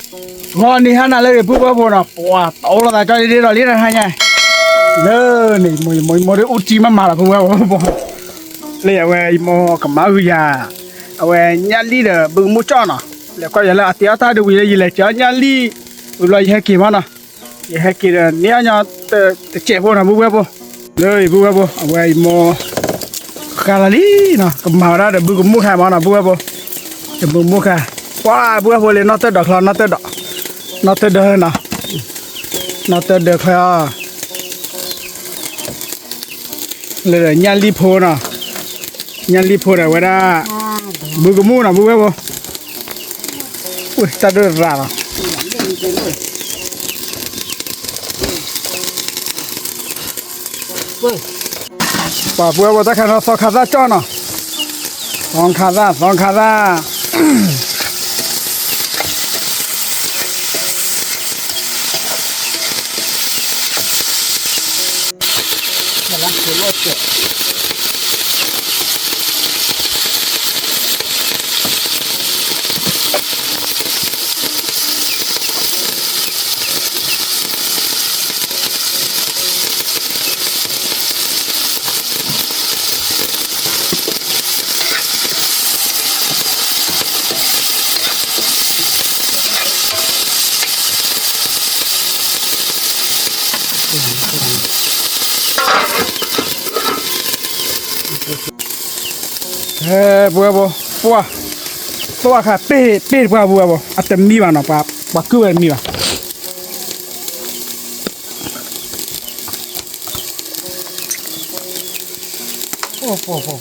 ဂီၤနံၤဟါနၤလၢအဂ့ၤ ပုၢ်ဝဲၢ်ဖိနီၤ, ပှၤတအိၣ်လိာ်သးကၠီဒ့ဒ့ဒီးလံတဟါညါ, လၢန့ၣ် ယမိၢ်ယမိၢ်ဒ်အူတံမးမးလီၤ ပုၢ်ဝဲၢ်ဖိ, လၢယဝဲယမိၢ်ကမၤဂုာ်ယၤ, အဝဲညၣ်လံၢ်ဒီးဘုကမူၣ်ကၠီနီၤ, လဲၤကွၢ်ယၤလၢအတ့အီၣ်တၢ်ဒ်ဝံၤလၢယလဲၤကၠီညၣ်လံၢ်, ဝံၤဘျီယဟဲက့ၤမးနီၤ, ယဟဲက့ၤဒီးန့ၢ်အီၣ်ညီ တစဲးဖိနီၤ ပုၢ်ဝဲၢ်ဖိ, လၢအံၤပုၢ်ဝဲၢ်ဖိ အဝဲယမိၢ် ဃါလီၤလံနီၤ, ကမၤဝဲဒၣ်ဒီးဘုကမူၣ်ခါမးနီၤ ပုၢ်ဝဲၢ်ဖိ, ဒီးဘုကမူၣ်ခါ, ပှၤပုၢ်ဝဲၢ်ဖိလၢ နီၢ်တၢၢ်ဒီးချီ နီၢ်တၢၢ်ဒီး, နီၢ်တၢၢ်ဒီးနီၤ, နီၢ်တၢၢ်ဒီးချီအီၤ, လၢဒီးညၣ်လံၢ်ဖိနီၤ, ညၣ်လံၢ်ဖိဒီးဝဲဒၣ် ဘုကမူၣ်နီၤ ပုၢ်ဝဲၢ်ဖိ, တၢ်ဒိၣ်ရၤလီၤ ပှၤပုၢ်ဝဲၢ်ဖိ တၢ်ခါနီၤ သီခါသၣ်ကၠီနီၤ, သီခါသၣ် သီခါသၣ်, ဟဲ ပုၢ်ဝဲၢ်ဖိ, ပှၤ, သွၣ်ခါပ့ၢ်ပ့ၢ်တပှၢ် ပုၢ်ဝဲၢ်ဖိ, အတမံဘၣ်နီၤ, ပှၤကုၢ်ဝဲတမံ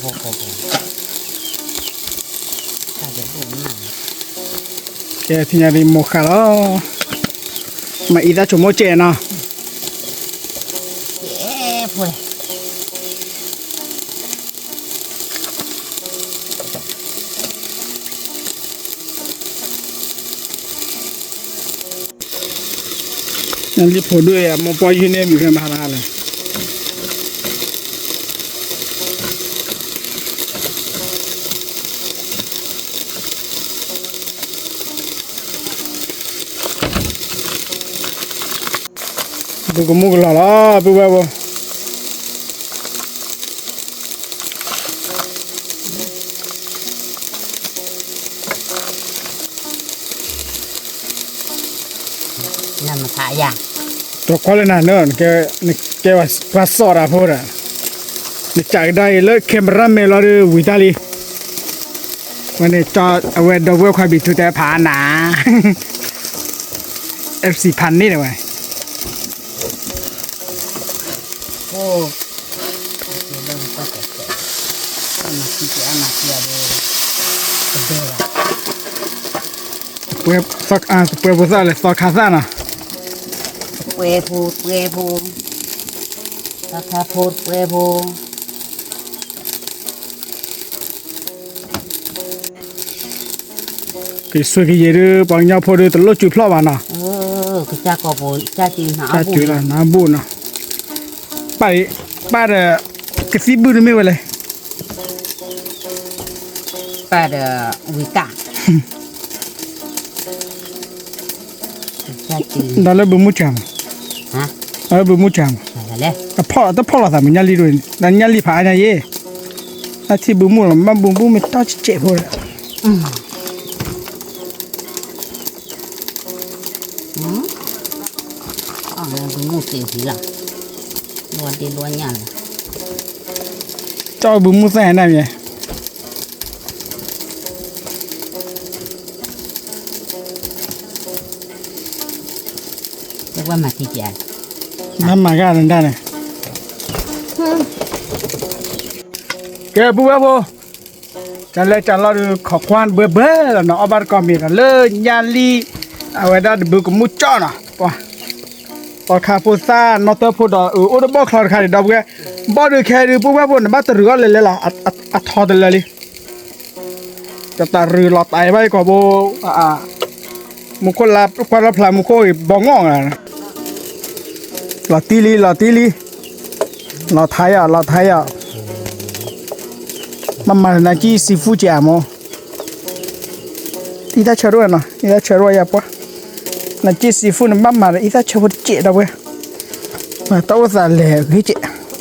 ဘၣ်. ကဲ ထံၣ်ညါဒ်မိၢ်ဃါလီၤ, မ့ၢ်အံသၣ်ဆိကမိၣ်ကဲနီၤ. လံၢ်ဖိဒိၣ်အံၤ အမိၢ်ပှၢ်ယုၢ်န့ၢ်မံၤဖဲမဟါလၢ ဘုကမူၣ်ကလီၤလီၤ ပုၢ်ဝဲၢ်ဖိ. နမၤဖးယၤ, တကွၢ်လၢနၤနၢ, နကဲပှၤစီၣ်တၢ်ဖိဒီး, နကးကဒါအံၤလၢ camera man လီၤဒီး ဝံၤတၢ်လံ. ဝဲန့ၣ် အဝဲဒီပုၢ်ဝဲၢ်ခွါဘံၣ်ထူတဲဖးနၤ, FC ဖးန့ၢ်ဒၣ်ဝဲ. ပှဲၤဖိသၣ်လဲၣ် သီခါသၣ်နီၤ, ပှဲၤဖိ ပှဲၤဖိ, သီခါဖိ ပှဲၤဖိ. က့ၤဆွ့ကယဲၢ်ဒုး ပှၤကညီဖိဒုး တလိၣ်စုဖျီၣ်ဘၣ်နီၤ, ကစၢ်ကီၢ်ပူၤ ကစၢ်စုနၤအဘူၣ်နီၤ, ပၢ်ဒီး ကသံၣ်ဘုၣ်တမ့ၢ်ဝဲလဲၣ်, ပၢ်ဒီးဝံၤတၢ် ဒီးလၢဘုမူစၢ်မး, ဒီးလၢဘုမူစၢ်မး, တဖီၣ်လီၤသးမး ညၣ်လံၢ်ဒိၣ်န့ၣ် ဒီးညၣ်လံၢ်ဖးအါညါယဲ, တၢ်ထံၣ်ဘုမူလီၤ မ့ၢ်ဘုမူမ့ၢ်တီၢ်ကဲးဖိဒီး ဘုမူစ့ၢ်ကီးလီၤ, ဘီဒ့ဘီညၣ်လီၤ, ကၠီဘုမူသၣ်နၤမ့ၢ် မၤမၤကနဒါန့ၣ်, ကဲ ပုၢ်ဝဲၢ်ဖိ, တၢ်လဲၤတၢ်လီၢ်ဒုး ခိးကွၢ်ဘှဲဘှဲလီၤနီၤ, အီၣ်ဘၣ်တကီၢ်မ့ၢ်ဒီး လၢညၣ်လံၢ် အဝဲဒၣ်တဘုကမူၣ်ကၠီနီၤ, ပှၤ သီခါဖိသၣ် နီၢ်တၢၢ်ဖိဒီး အိၣ်တဘီၣ်ချီတခါန့ၣ် ဒီပုၢ်ဝဲၢ်, ဘီၣ်ဒုးခဲဒုး ပုၢ်ဝဲၢ်ဖိ နဘၣ်တရုၤအီၣ်လဲၤလဲၤလီၤ, အထီတလၢလံ တၢ်ရုၤလီၤတၢ်အံၤဘၣ်အံၤကီးဘိ, မူခိၣ်လါကွၢ်လီၤဖျါမူခိၣ်အံၤ ဘီငီၣ်, လီၤတံၢ်လံ လီၤတံၢ်လံ, လီၤထါယၤ လီၤထါယၤ, မၤမၤနၤကံၣ် seafood ကဲမး, အံသၣ်ဆၢဒိၣ်နီၤ အံသၣ်ဆၢဒိၣ်ယၤပှၢ် နက့ seafood န့ၣ် ဘၣ်မၤဒီးအံသၣ်ဆၢဖိတစဲးဒီးဝဲ, မၤတၢ်အိၣ်သးလဲၤဂ့ၤကဲး, က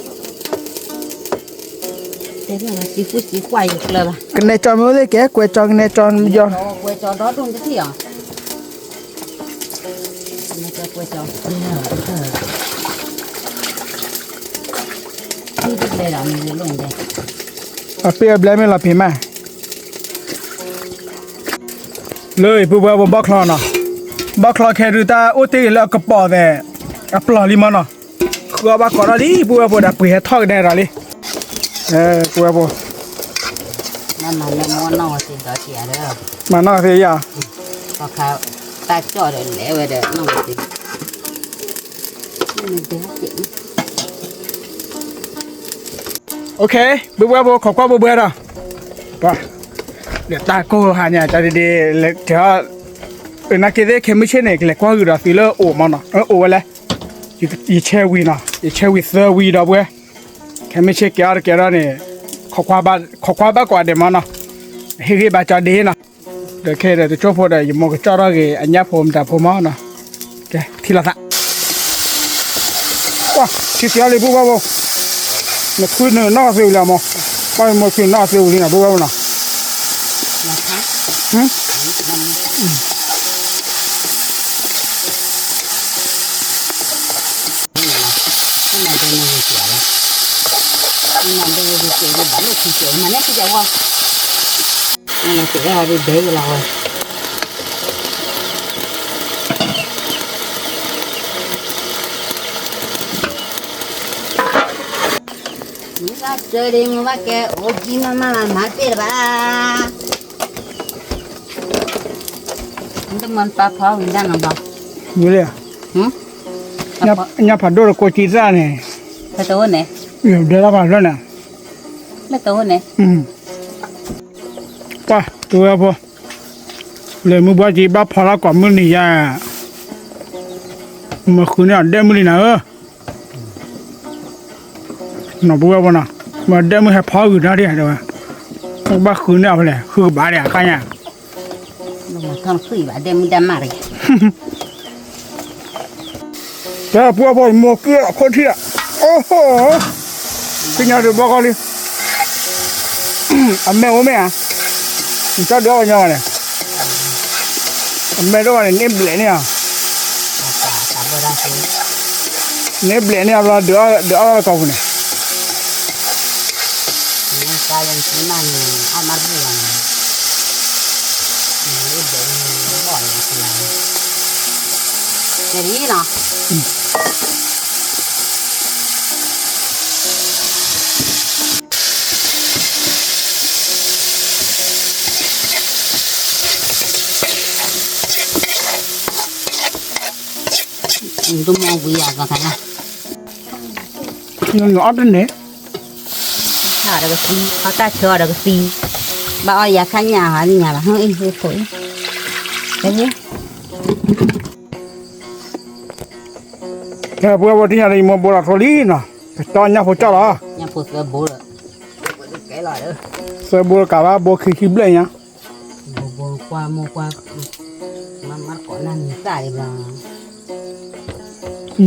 နဲကၠီမ့ၢ်အိၣ်သ့ၣ်ကဲ ကွဲးကၠီ ကနဲကၠီယီၤ အပ့ၢ်အဘျဲမ့ၢ်လီၤပ့ၤမး, လၢပုၢ်ဝဲၢ်ဖိ ဘီၣ်ချီနီၤ, ဘီၣ်ချီခဲဒုးတၢ်အိၣ်တ့ၢ်ဂ့ၤလၢအကပီၤသဲး, အပျီၢ်လံမးနီၤ, ဃုအီၣ်ဘၣ်ကိးထီၣ်လံ ပုၢ်ဝဲၢ်ဖိဒီး ပှ့ၤဟဲထီၣ်ကနဲဒီးလံ, ပုၢ်ဝဲၢ်ဖိ မၤနီၢ်သ့ယၤ, တၢ်ကၠီၣ်ဒီးလဲၤဝဲဒီးနီၢ်ဝဲသ့ ပုၢ်ဝဲၢ်ဖိ ခိးကွၢ်ဘှဲဘှဲဒီး, ဒီးတၢ်ကိၢ်ဟါညါ တၢ်ဒ်ဒ်, တဲ, နာ်က့သ့ၣ် ခဲမုၢ်ဆ့ၣ်န့ၣ် ကလဲၤကွၢ်ဂုာ်ဒီးသုလၢအိၣ်မးနီၤ, အိၣ်ဝဲလဲၣ်, ယဆဲဝံၤနီၤ, ယဆဲဝံၤသၢဝံၤဒီးပုၢ်ဝဲၢ်, ခဲမုၢ်ဆ့ၣ်ကဲအီၤတကဲထီၣ်န့ၣ်, ခိးကွၢ်ဘၣ်ကိးဂၤဒဲးမးနီၤ, ဟ့ၣ်ဂံၢ်ဘါကၠီဒ့နီၤ, ဒီးခဲအံၤဒီးတကၠိၢ်ဖိဒီး ယမိၢ်ကကၠီၣ်ထီၣ်က့ၤအညၣ်ဖိမတၤဖိမးနီၤ, ကဲ ထံၣ်လိာ်သး ကွၢ် ထံၣ်က့ၤအီၤလံ ပုၢ်ဝဲၢ်ဖိ, နခုနနီၢ်သ့ဝံၤလံမး, ကွၢ်မ့ၢ်ခုနနီၢ်သ့ဝံၤလံနီၤ ပုၢ်ဝဲၢ်ဖိနီၤ, မ့ၢ်ဘၣ်စၢၤဒ်မ့ၢ်ဘၣ်ကဲ အိၣ်ကံမးမးလၢမၤတ့ၢ်လၢၤဘၣ်, နတမၤပာ်ဖီဝံၤဒၣ်နီၤဘၣ်, ညၣ်ဖးဒိၣ်တကိးကံသၣ်န့ၣ်, ဒဲလီၤဖးဖျၢၣ်န့ၣ်, ပှၤ ပုၢ်ဝဲၢ်ဖိ, လဲၤမုၢ်ဘှီကံဘၣ်ဖီလၢကိးမုၢ်နံၤယါ, မ့ၢ်ဃုန့ၢ်အီၤဒဲမုၢ်လံနၤဧၢ နီၢ်ပုၢ်ဝဲၢ်ဖိနီၤ, မ့ၢ်ဒဲမုၢ်ဟဲဖီဂုာ်နီၢ်ဒံးဧါတဲဝဲ, ဘၣ်ဃုန့ၢ်အီၤဖဲလဲၣ် ဃုကဘၣ်ဒံးအခါညါ, ကဲပုၢ်ဝဲၢ်ဖိ ယမိၢ်က့ၢ်အခိၣ်ထံၣ်လီၤ, အိၣ်ဟိ, သ့ၣ်ညါဒုးဘီကီၢ်လံ, အမဲာ်အိၣ်မ့ၢ်ဧါ, နတၢ်ဒုးအီၣ်ဝဲညီဂၤန့ၣ်, အမဲာ်တအိၣ်ဘၣ်န့ၣ် န့ၢ်ဘျဲးန့ၢ်ဧါ န့ၢ်ဘျဲးန့ၢ်အဘျီ ဒုးအီၣ်လၢကိာ်ပူၤန့ၣ်, ဒိၣ်မီဝံၤယၤဘၣ်ခါလၢ, နအီၣ်တန့ၣ်, ဟးဒီးကသံ, ဟးတၢ်ဆၢအီၤဒီးကသံ, ဘၣ်အီၣ်ယၤခါညၣ်ဟးလံညါဘၣ်, ဟ့ၣ်ဖိအံၤ, ကဲ ပုၢ်ဝဲၢ်ဖိ တနံၤညါဒီး ယမိၢ်ဘိလီၤထိလံနီၤ, ကတီၢ်ညၣ်ဖိကၠီၣ်လီၤ, သၢဘိကးဘၣ်ဘိခံဆံဘျဲၣ်ညါ,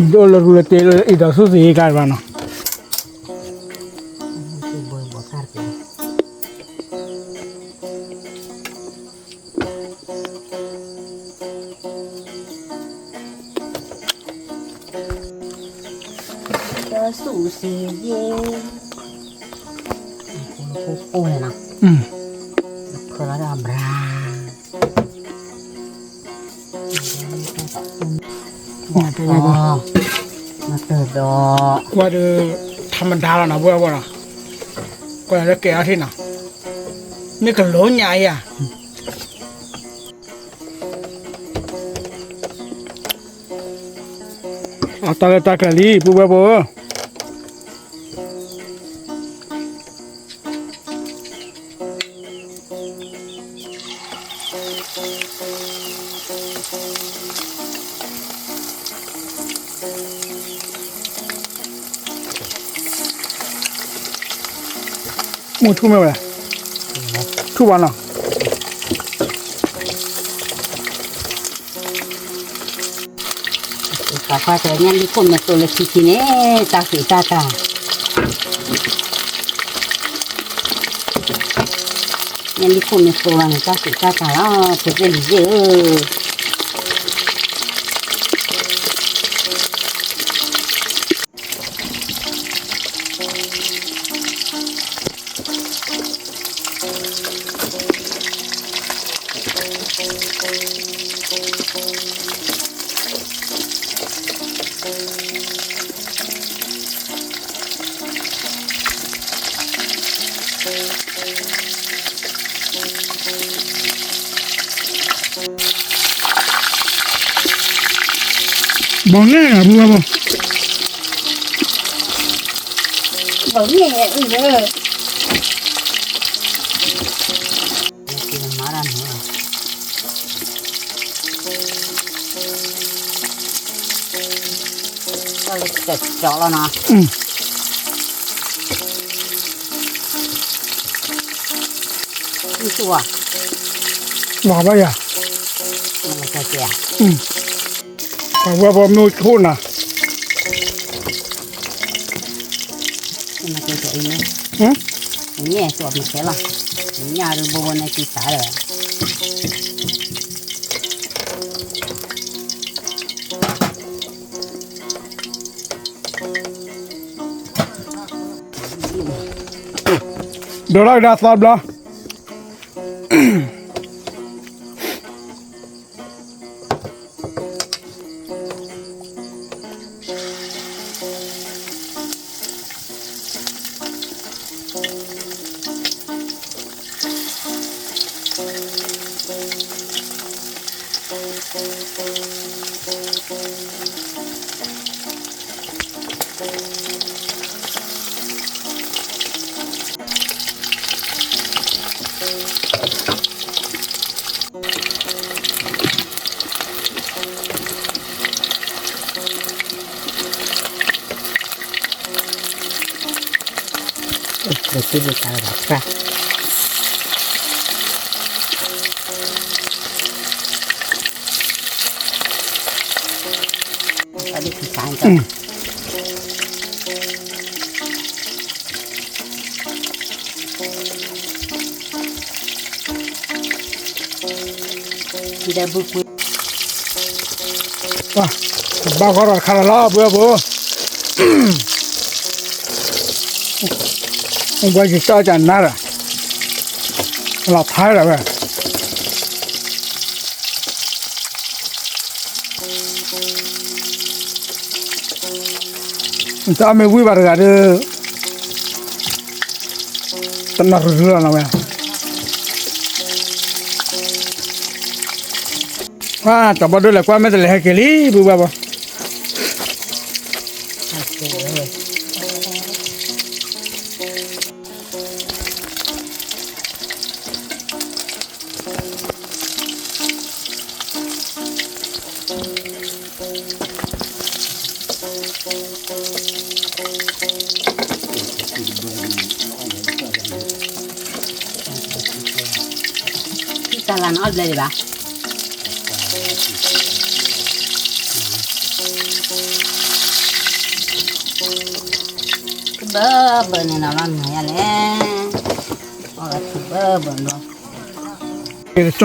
ဒိၣ်လၢထူလၢတ့လၢအံၤဒီးဆူၣ်သ့ၣ်ကါဘၣ်နီၤ, တၢ်ဆူၣ်စ့ၢ်ကီး, ကိၢ်ကိၢ်နီၤ, ဖၢလီၤဒီးဘြၤ, ကွၢ်ဒီး ထမဒါလီၤနီၤ ပုၢ်ဝဲၢ်ဖိနီၤ, ကွၢ်လၢကဲအီၤထံၣ်နီၤ, မ့ၢ်ကလိညါဧါ အတၢ်လၢတၢ်ကျဲၤလံ ပုၢ်ဝဲၢ်ဖိဧၢ, မုၢ်ထူၣ်မ့ၢ်ဝဲ, ထူၣ်ဘၣ်နီၤ. ပှၤကွၢ်တဲ ညၣ်လံၣ်ခိၣ်မ့ၢ်သိလၢခံဆံန့ၣ် တၢ်ဃံးတၢ်တၢ်, ညၣ်လံၣ်ခိၣ်မ့ၢ်သိလီၤန့ၣ် တၢ်ဃံးတၢ်တၢ်လီၤ ဖိသ့ၣ်လံၤသ့ၣ်ဧၢ. ဘီၣ်န့ၣ် အပူၤဘၣ်ဘီၣ်, ဘီၣ်န့ၣ်အံၤလၢ ကၠီလီၤနီၤ, ဘၣ်ဘၣ်ယၤ, တၢ်ဝဲဘီမ့ၢ်အိၣ်ဆိၣ်နၤ, ညၣ်ဘိဘိန့ၣ်ကံသးဒီး ဒိးထီၣ်ကဒါသီဘျီ, ဘၣ်ဃီဒီးတခါလီၤလီၤ ပုၢ်ဝဲၢ်ဖိ, ဘၣ်ယကၠီကနၤဒီး လီၤဖးဒၣ်ဝဲ တၢ်မ့ၢ်ဝံၣ်ဘၣ်တဂၤဒီး တနီၤရူၤရူၤလီၤနၤဝဲ, စီၤဘီဒိၣ်လဲၤကွၢ်မဲာ်တလဲၤဟဲက့ၤလံ ပုၢ်ဝဲၢ်ဖိ. တၢ်လၢနအီၣ်ဘျဲၣ်ဒံးဘၣ်. ဘၢဘၢန့ၣ်နီၤလီၤနၤယၤလဲၣ်, အီၣ်ဘၢဘၢနီၤ, က့ၤတကၠီလီၤ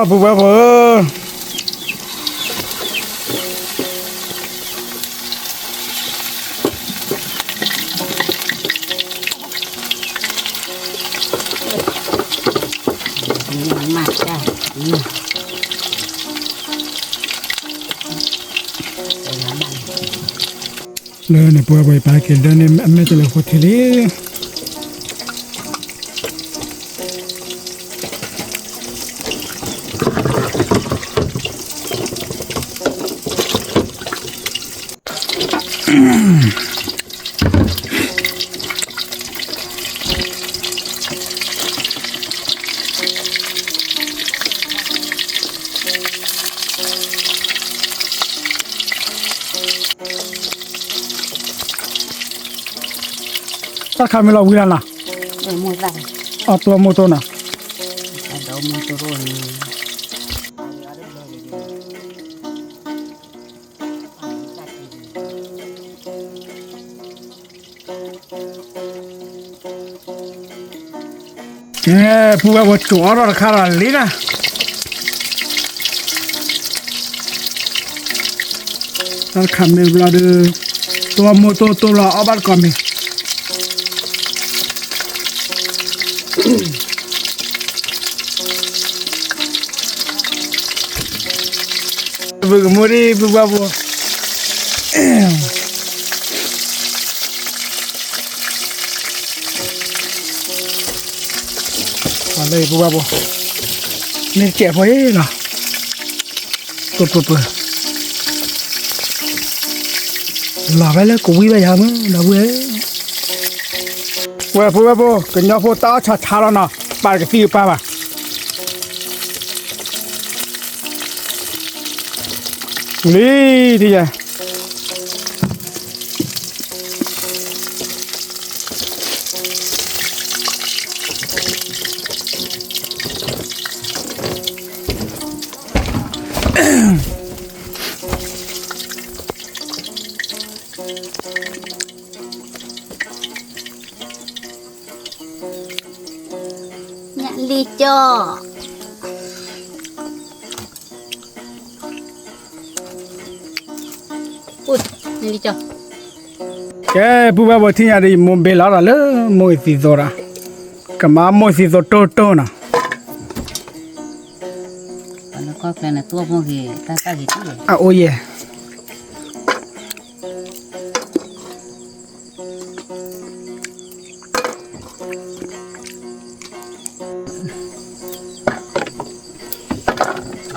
ပုၢ်ဝဲၢ်ဖိဧၢ. လၢန့ၣ် ပဝဲပှၤပာ်က့ၤဒၢန့ၣ် အမဲာ်တလဲၤဃိထံလံ. တၢ်ခးမ့ၢ်လီၤဝံၤလၢ်နၤ, အပျီမိၢ်တိၢ်နၤ, အဒီမိၢ်တိၢ်န့ၣ်, တၢ် အဲ ပုၢ်ဝဲၢ်ဖိ ကၠိအီၣ်ထီၣ်တခါဒီးလံနၤ, တၢ်တခါမ့ၢ်ဘျီဒုး တိၢ်မိၢ်တိၢ်တိၢ်လီၤ အီၣ်ဘၣ်တကိးမ့ၤ ပကမူဒံး ပုၢ်ဝဲၢ်ဖိ, လၢပုၢ်ဝဲၢ်ဖိ, မ့ၢ်တစဲးဖိအံၤလီၤ, ပပပ လီၤဖဲလၢကဝံဘၣ်ယၤမ့ၢ်ဒီပုၢ်ဝဲၢ်, ဝဲပုၢ်ဝဲၢ်ဖိ ကညီဖိတၢ်အီၣ်ဆါဆါလီၤနီၤ, ပာ်တကသံၣ်ကပၤဘၣ် လံ ထံၣ်ညါ ညၣ်လံကၠီ ကဲ ပုၢ်ဝဲၢ်ဖိ ထံၣ်ညါဒီး ယမိၢ်ဘ့လီၤဒီးလၢမိၢ်သံသိဒီး, ကမၤမိၢ်သံသိတိၢ်တိၢ်နီၤ, အအိၣ်ယဲၢ်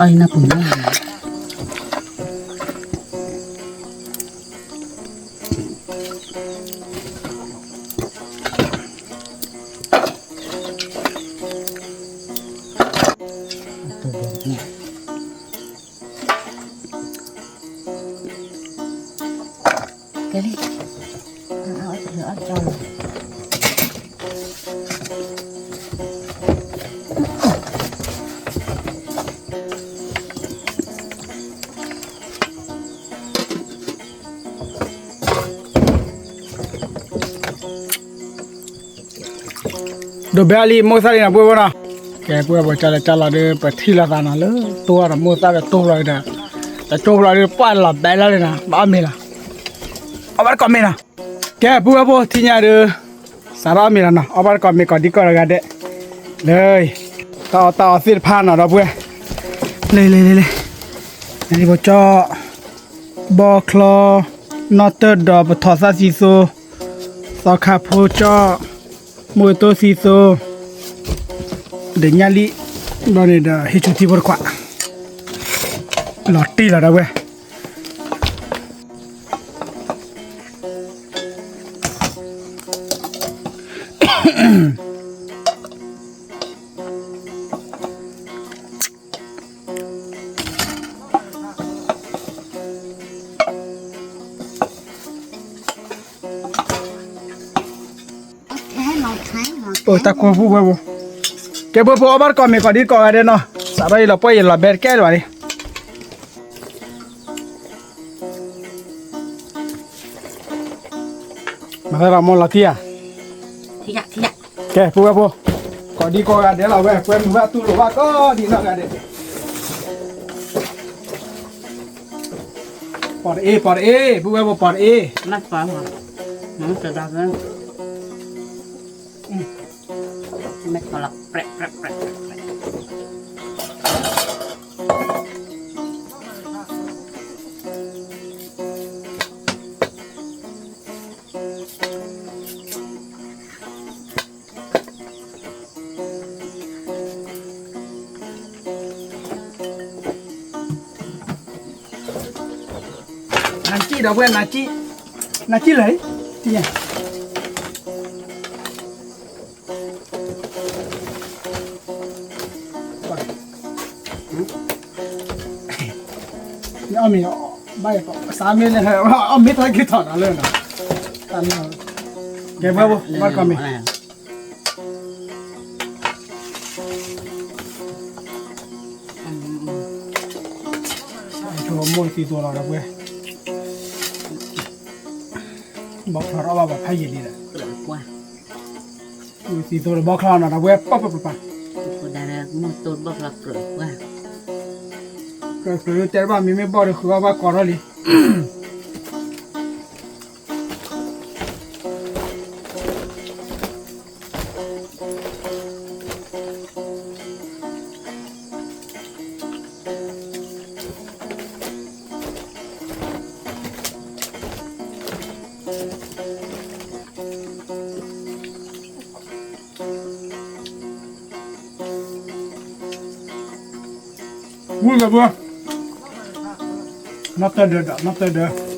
အနပူၤ ကဲလံ, အီၣ်ကၠီလီၤ. ဒိးဘဲအီၤလံ မိၢ်သၣ်လံနီၤ ပုၢ်ဝဲၢ်ဖိနီၤ. ကဲ ပုၢ်ဝဲၢ်ဖိ ကၠီလၢကၠီလီၤဒီး ပထံၣ်လိာ်သးနီၤ လၢတိၢ်ဒီးမိၢ်သၣ်ဒီးတိၢ်လီၤဒီး တတိၢ်လီၤဒီး ပှၢ်လီၤဘဲလီၤနီၤ ဘၣ်အီၣ်မ့ၤလီၤ. အီၣ်ဘၣ်တကိးမ့ၤနီၤ. ကဲ ပုၢ်ဝဲၢ်ဖိ ထံၣ်ညါဒီး စးထီၣ်အီၣ်မ့ၤလီၤနီၤ အီၣ်ဘၣ်တကိးမ့ၤ ကိးဒံကိးဂၤဒဲး လၢ တၢ်အီၣ်တၢ်အီသ့ၣ်တဖၣ်နီၤ ဒီပုၢ်ဝဲၢ် လၢ လၢ လၢ လၢ လၢ လၢ ကၠီ ဘီချီ နီၢ်တၢၢ်ဒီးပထီၣ်သၣ်သံသိ သီခါဖိကၠီ မိၢ်တိၢ်သံသိ ဒီးညၣ်လံ ဘျီန့ၣ်ဒီး ဟ့ၣ်ဆူထံဖိတခွး လီၤတံၢ်လီၤဒီပုၢ်ဝဲၢ် အိၣ်တၢ်ကိၢ်ပုၢ်ဝဲၢ်ဖိ, ကဲ ပုၢ်ဝဲၢ်ဖိ အီၣ်ဘၣ်တကိးမ့ၤ ကိးဒံကိးဂၤဒဲးနီၤ, စးထီၣ်အံၤလီၤပှၢ်ယံၤလီၤဘဲတကဲလၢၤဘၣ်လံ. မၤသးဒီးမိၢ်လီၤတံၢ်ဧါ, ကဲ ပုၢ်ဝဲၢ်ဖိ, ကိးဒံကိးဂၤဒဲးလီၤဝဲ ကွဲမုာ်ဘၣ်တူၢ်လိာ်ဘၣ်ကိးဒံနီၢ်ဂၤဒဲး, ပီၤတအ့ၣ် ပီၤတအ့ၣ် ပုၢ်ဝဲၢ်ဖိ ပီၤတအ့ၣ်, နၤကံၣ်ဒီပုၢ်ဝဲၢ် နၤကံၣ်, နၤကံၣ်လၢာ်, အီၣ်မ့ၤ ဘၣ်အီၣ်မ့ၤထီၣ်က့ၤထီၣ်နီၤလၢနီၤ, ကဲ ပုၢ်ဝဲၢ်ဖိ ဘၣ်တကိးမ့ၤ ဆိမိၢ်သံသိလီၤဒီပုၢ်ဝဲၢ်, ဘီဖျီထီၣ်ဘၣ်ဘၣ်ဖးယံာ်ဒံးဒီး, သံသိတဘီချီနီၤ ဒီပုၢ်ဝဲၢ် ပၢ်ပၢ်ပၢ်ပၢ်, မုၢ်သိတဘီချီကြၢးပှၢ်, ကြၢးကြၢးတဲတဘၣ် မ့မ့ၢ်ဘီၣ်ဒီးဃုအီၣ်ဘၣ်ကိးထီၣ်လံ. ဝူလၢဘၢ, နီၢ်တၢ်ဒၢးဒီး နီၢ်တၢ်ဒၢး.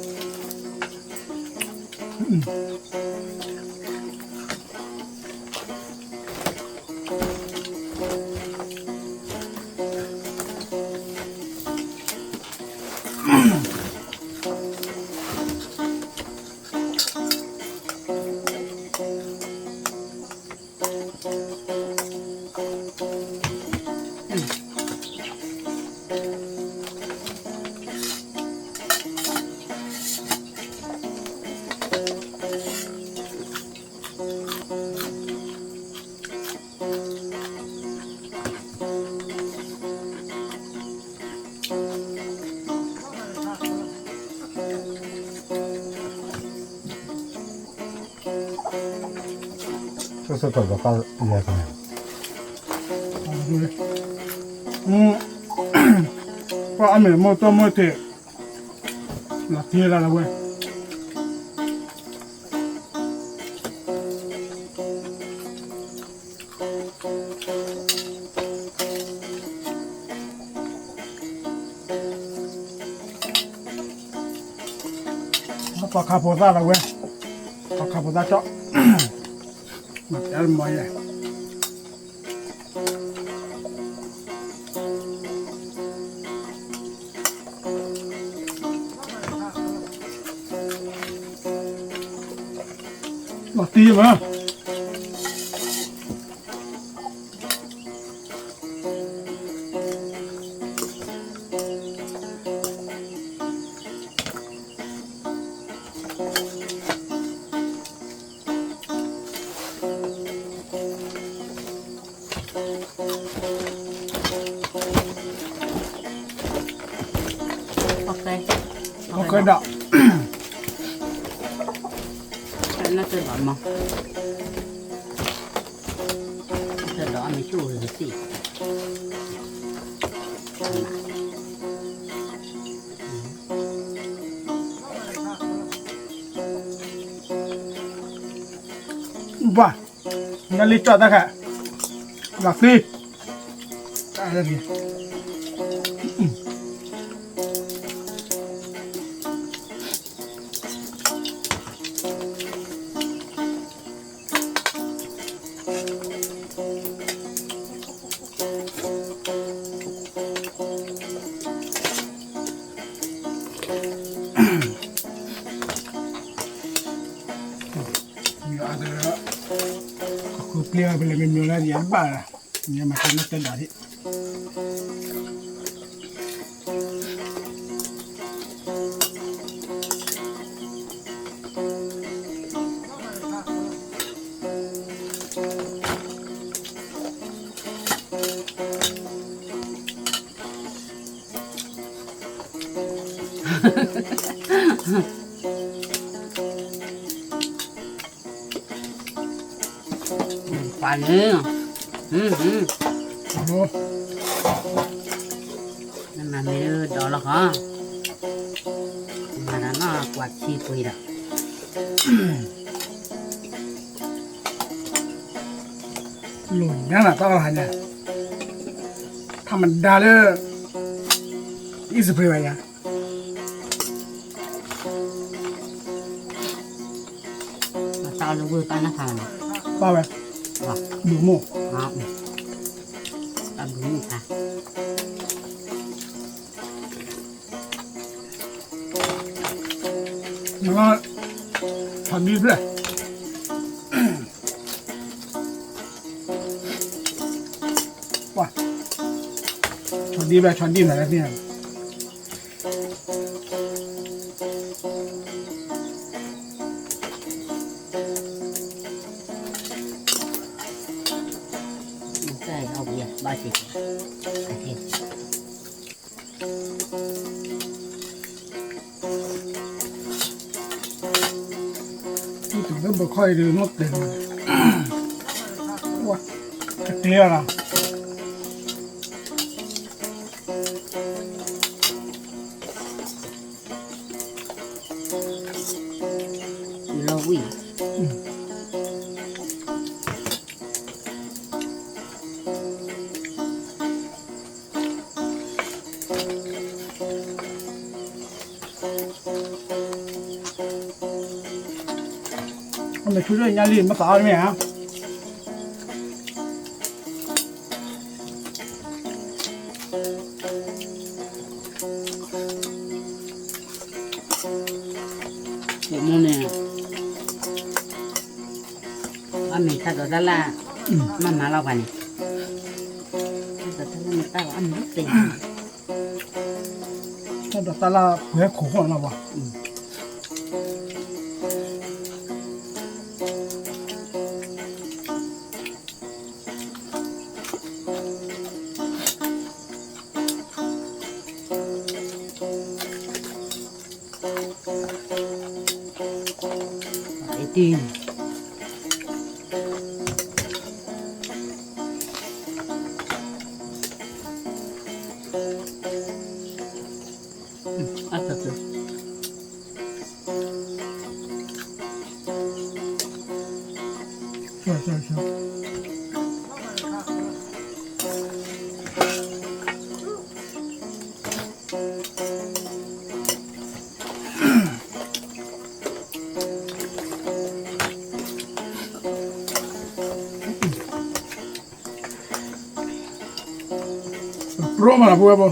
ပှၤအါမ့ၢ်မိၢ်တိၢ်မိၢ်ထံး, လီၤတံၢ်လၢ်လၢဝဲ ပှၤခးဖိသၣ်လၢဝဲ, ပှၤခးဖိသၣ်ကၠီ, မၤတဲမီၤယဲ, လီၤတံၢ်မး. အီၣ်ကဲဒီး, နတၢ်ဒီးမး, နတၢ်ဒီးအမ့ၢ်ဆူၣ်ဝဲသ့ၣ်, ဘၣ်, နလံကၠီၣ်တၢ်ခါ, လီၤသံ, တၢ်လၢ မ့ၢ်အါတဂၤ, ကဃုပျ့ၤအီၤ ပလဲၤမ့ၢ်မ့ၢ်လၢယဘၣ်, မ့ၢ်မၤကဲနီၢ်တဲဒၣ်ဒၣ်. ပှၤန့ၣ်, နမၤမ့ၢ်ဒီးလီၤဃီ, မၤဒီးနီၢ်ကွၢ်ထံပှ့ၤဒီး, လိၣ်ညါနၤတၢ်အီၣ်ဟါညါ, ထမဒါလၢ အံၣ်စပှ့ၤဘၣ်ယၤ. တၢ်လၢဝဲတၢ်နၢ်ဖးလီၤ, ဘၣ်ဝဲ, ဘုမိၢ်, တၢ်ဘုမိၢ်ဖး, ဆီဒံဘျဲၣ်, ဆီဒံဘျဲၣ် ဆီဒံဘျဲၣ်လၢသ့ၣ်ညါ လီၤ က့ၤ တဘၣ်ခီအံၤဒုး မ့ၢ်တဲာ်လီၤ, ဝါ, တကျဲလီၤ, လီၤဝံၣ် အမဲာ်ဆူၣ်ဒိၣ်ညါလံ မ့ၢ်သးအီၤတမ့ၢ်ဧါ. ယမိၢ်န့ၣ် အမ့ၢ်တၢ်ဒိးတၢ်လၢ် မၤမၤလီၤပှၤန့ၣ် တၢ်ဒိးတၢ်လၢ်န့ၣ် တၢ်လီၤအမ့ၢ်သ့ တၢ်ဒိးတၢ်လၢ် ပှဲၤခိၣ်ဃီလီၤပှၤ အတံၢ် အတၢ် ပြိမးနၤ ဖိဝဲဖိ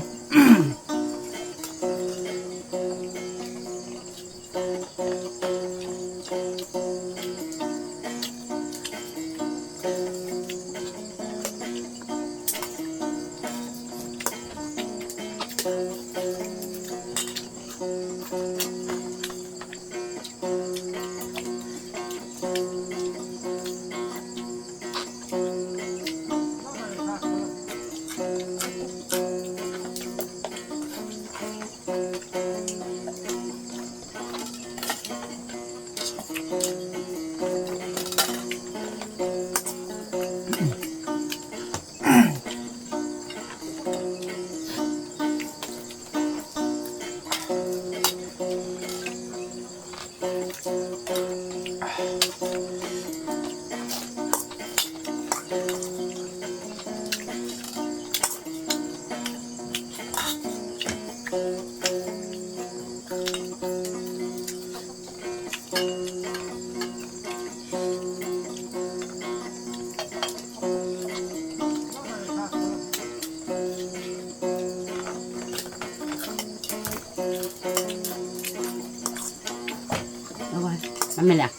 အဝဲ အမ့ၢ်လဲၣ်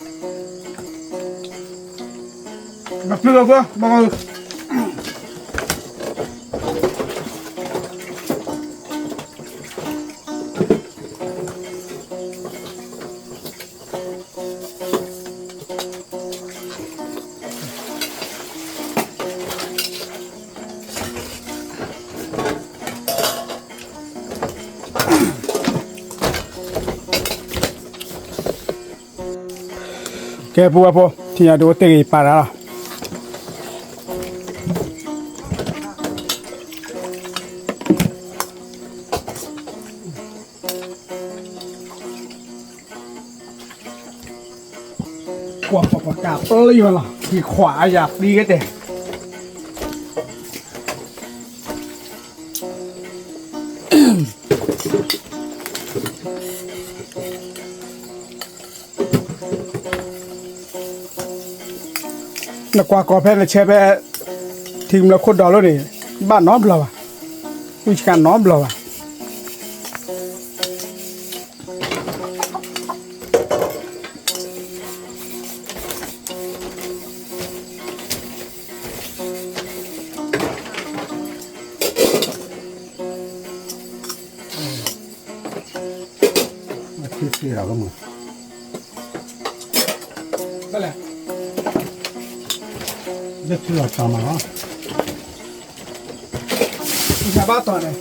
ဘၣ်ဖုးလီၤကွၢ် ဘၣ် ကဲ ပုၢ်ဝဲၢ်ဖိ ထံၣ်ညါဒိးအိၣ်တ့ၢ်ဂ့ၤပာ်တၢ်လီၤ. ကွၢ်ပှၤပှၤကးပျံၤဝဲလီၤ ဟံၣ်ခွးအယၤပျံၤကတဲာ် နကွၢ်ကီၢ်ဖဲနဆဲးဖဲ ထံကမျၢၢ်ခိၣ်ဒီးလိၤန့ၣ် ဘၣ်နီတဘျီဘၣ်, ဝံၣ်ဆှးနီတဘျီဘၣ်. ဘၣ်လဲၣ်, ဘၣ်ထံလီၤတၢ်မးလီၤ. ယဘၣ်တီၤန့ၣ်,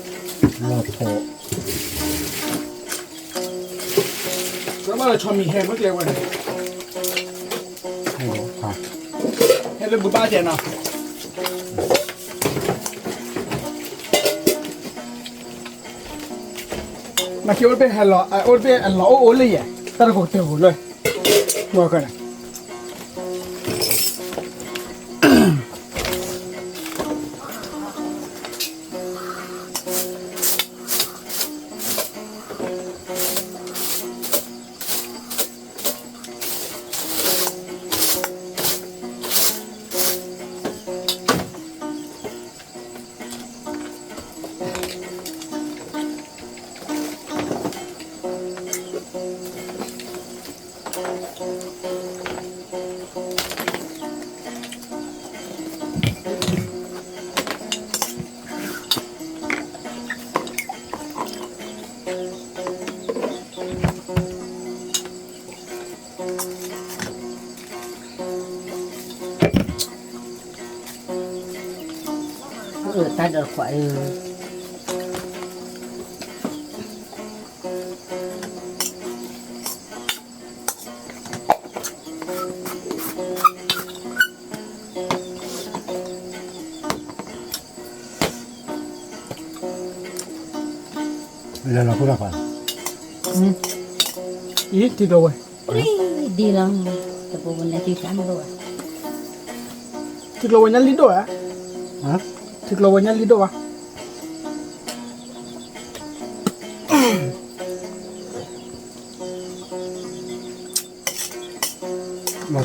လီၤဖိး, ကဘၣ်လီၤဆီမံၤဟဲမ့ၢ်ကျဲဝဲန့ၣ်, ဟဲလၢဘုဘၣ်တဲနီၤ, မ့ၢ်က့ၤအိၣ်တဘ့ၣ်ဟဲလီၤ, အိၣ်တဘ့ၣ်အလီၤအိၣ်အိၣ်လၢယဲ, တၢ်တကိးတဲာ်ပူၤလၢ, ဝဲန့ၣ် အၢ တၢ်ဒီးခွးအၢ လဲၤလီၤဖိတၢ်ဖး, အံၤ ထံကျိဝဲ, ဒ်လီၤ, တပူၤပူၤန့ၣ် ထံဆါမ့ၢ်ဒိၣ်ဘၣ်, ထံကျိဝဲညါလံဒိၣ်ဧါ, ထံကျိဝဲညါလံဒိၣ်ဘၣ်. လီၤ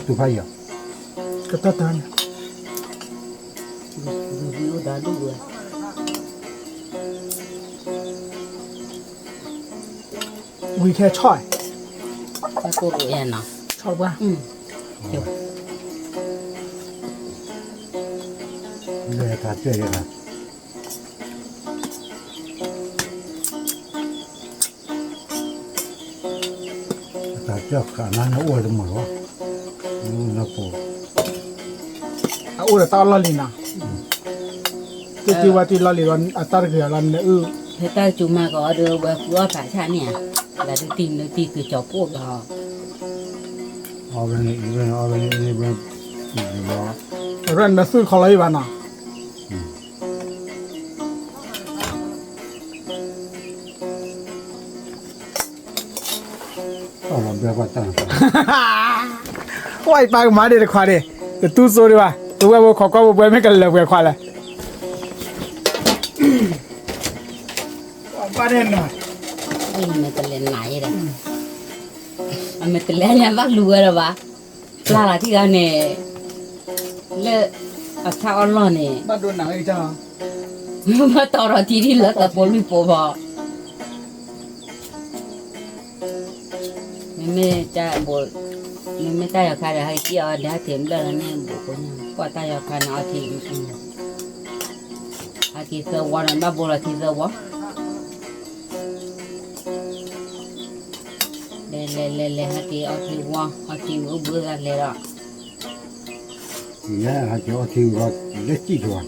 တူၢ်ဖးယံၤ, ကတၢၢ်တၢၢ်န့ၣ်, ဝံၤထဲဆီၣ်, ဆီၣ်တပှၢ်, လဲၤတၢ်တဲာ်ယဲၢ်, အတၢ်ကၢၢ်ဃာ်နၤန့ၣ်အိၣ်တမုာ်လီၤ, နဖိ, အအိၣ်ဒီးတၢ်အီၣ်လီၢ်လံၤနီၤ, တၢ်တ့ဝဲတ့လီၢ်လံၤဒီး အတၢ်တဂ့ၤအီၤလီၤနအုၣ်, ဖဲတၢ်ကစူၤမၤကီးအီၤဒီး ဝဲဃုအီၣ်ဖးဆၣ်န့ၣ်ဧါ, လၢတံၤနုတံၤကစီၤပှိၣ်ဘျီ, အီၣ်ဝဲန့ၣ်အံၤဝဲန့ၣ် အီၣ်ဝဲန့ၣ်အံၤဝဲ, အရၣ်နသုခီလီၤအံၤဘၣ်နီၤ. ကွၢ်အံၤပၢ်ကမၤဒံးတခွးဒံး, တတူၢ်စိဒံးဘၣ်, ပဝဲဖိခိးကွၢ်ပဝဲမ့ၢ်ကလၢာ်ပှဲၤခွးလဲၣ်, ဘၣ်ဒဲနီၤ, မ့ၢ်တလဲၤနၤယဲဒီး, အမ့ၢ်တလဲၤလၢဘၣ်လူၤဝဲဒီးဘၣ်, ပျၢ်လီၤထံဂၤန့ၣ်, လၢအဆၣ်အီၣ်လီၢ်န့ၣ်, ဘၣ်တီၢ်ထီၣ်ထံဒ်လၢသးပိာ်လွံၢ်ပိာ်ဘၣ်. မ့မ့ၢ်တၢ်ယီၤခါဒီး ဟဲက့ၤအီၤဒီး ဟဲက့ၤဘျၢၣ်လီၤန့ၣ် ဘူးကိညါ ကွၢ်တၢ်ယီၤခါန့ၣ် အီထံ, ဟဲက့ၤသၢဝီန့ၣ် ဘၣ်ဘိလီၤထံသၢဝီ, လဲၤလဲၤလဲၤလဲၤ ဟဲက့ၤအီထံဝီ အီထံဝီအိၣ်ဘှံးဂၤလဲၤဒီး, ဟဲက့ၤအီထံဝီ လၢစံၣ်ထီၣ်,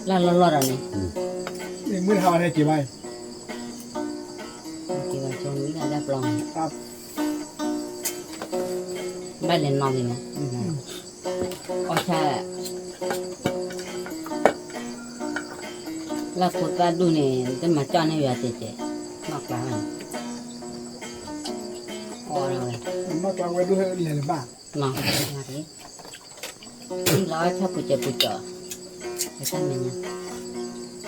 လၢလီၢ်လီၢ်ဒီးန့ၣ်, မုၢ်တဟါဝဲဟဲက့ၤဘၣ် က့ၤဘၣ်ကၠီမုၢ်လၢ်လၢပျီ, ဘၣ်လဲၤနီၢ်လံမး, အီၣ်ဆၣ်, လၢဖိသၣ်ဒူၣ်န့ၣ် တမၤကၠီၣ်န့ၢ်ယွၤတဲတဲ, နီၢ်ကျါဘၣ်န့ၣ်, အီၣ်ဝဲ, နီၢ်ကျါဝဲဒူၣ်ဟဲလဲၤလၢၤဘၣ်, နီၢ်, လီၤဆၣ်ပူၤစၢၤပူၤစၢၤ, တၢ်မဲာ်ညါ,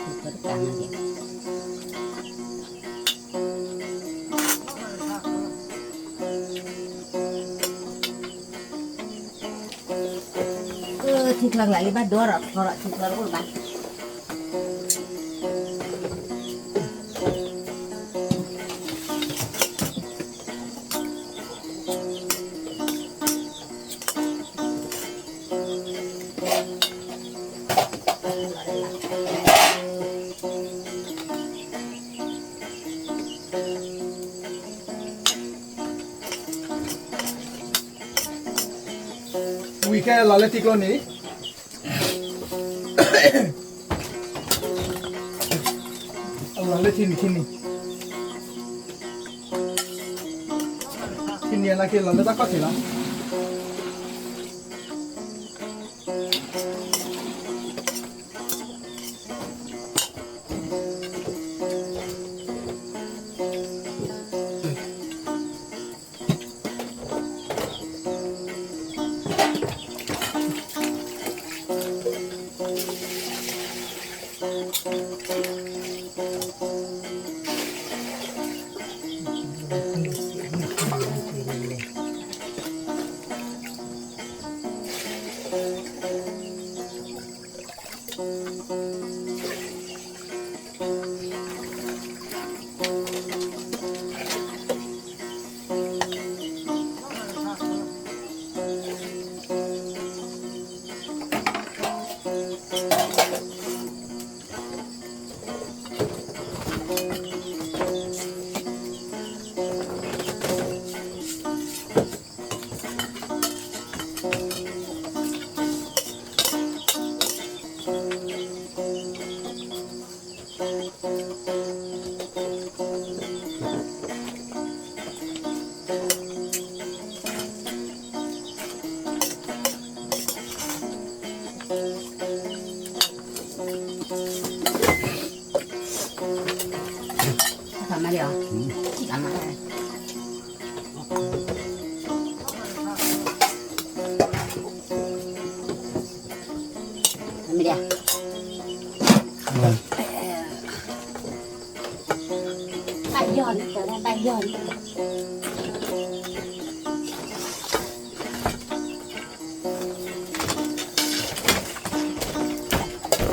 ဖိတကးနီၢ်က့ၤ ထံချၢကလၢ်လံဘၣ်ဒိဒီး ချီဒီးထံချၢတအိၣ်လၢၤဘၣ်. ဝံၤခဲလီၤလၢထံကျိန့ၣ်, ထံနံၤ ထံနံၤ ထံနံၤအလၢက့ၤလီၤလၢတၢ်ခီၣ်ထံးလီၤ.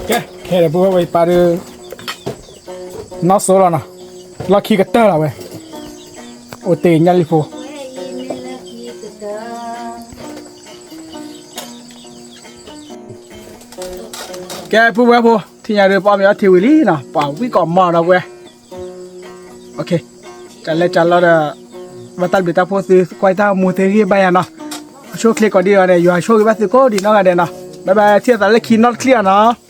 ကဲ ခဲဒီးပုၢ်ဝဲၢ်ပၢ်ဒီး နီၢ်စိလီၤနီၤ, လီၢ်ခံကတၢၢ်လီၤဝဲ, အိၣ်တ့ၢ်ညၣ်လံဖိ ကဲ ပုၢ်ဝဲၢ်ဖိ ထံၣ်ညါဒီး ပအီၣ်မ့ၤအီထံဝံၤလံနီၤ, ပှၤဝံၣ်ကီးမီၤဒီးဝဲ, တၢ်လဲၤတၢ်လီၤဒီး ဘၣ်တၢ်ဘျုးတၢ်ဖှိၣ်သု ကွၢ်တၢ်မူသုဂံၢ်ဘါယၤနီၤ, အဆိၣ်ချ့ကိးဒံးအီၤန့ၣ် ယွၤဆိၣ်ဂ့ၤဘၣ်သုကိးဒံးနီၢ်ဂၤဒဲးနီၤ, ဘၣ်ဘၣ် ထံၣ်အသးလၢခံနီတချံအီၤနီၤ.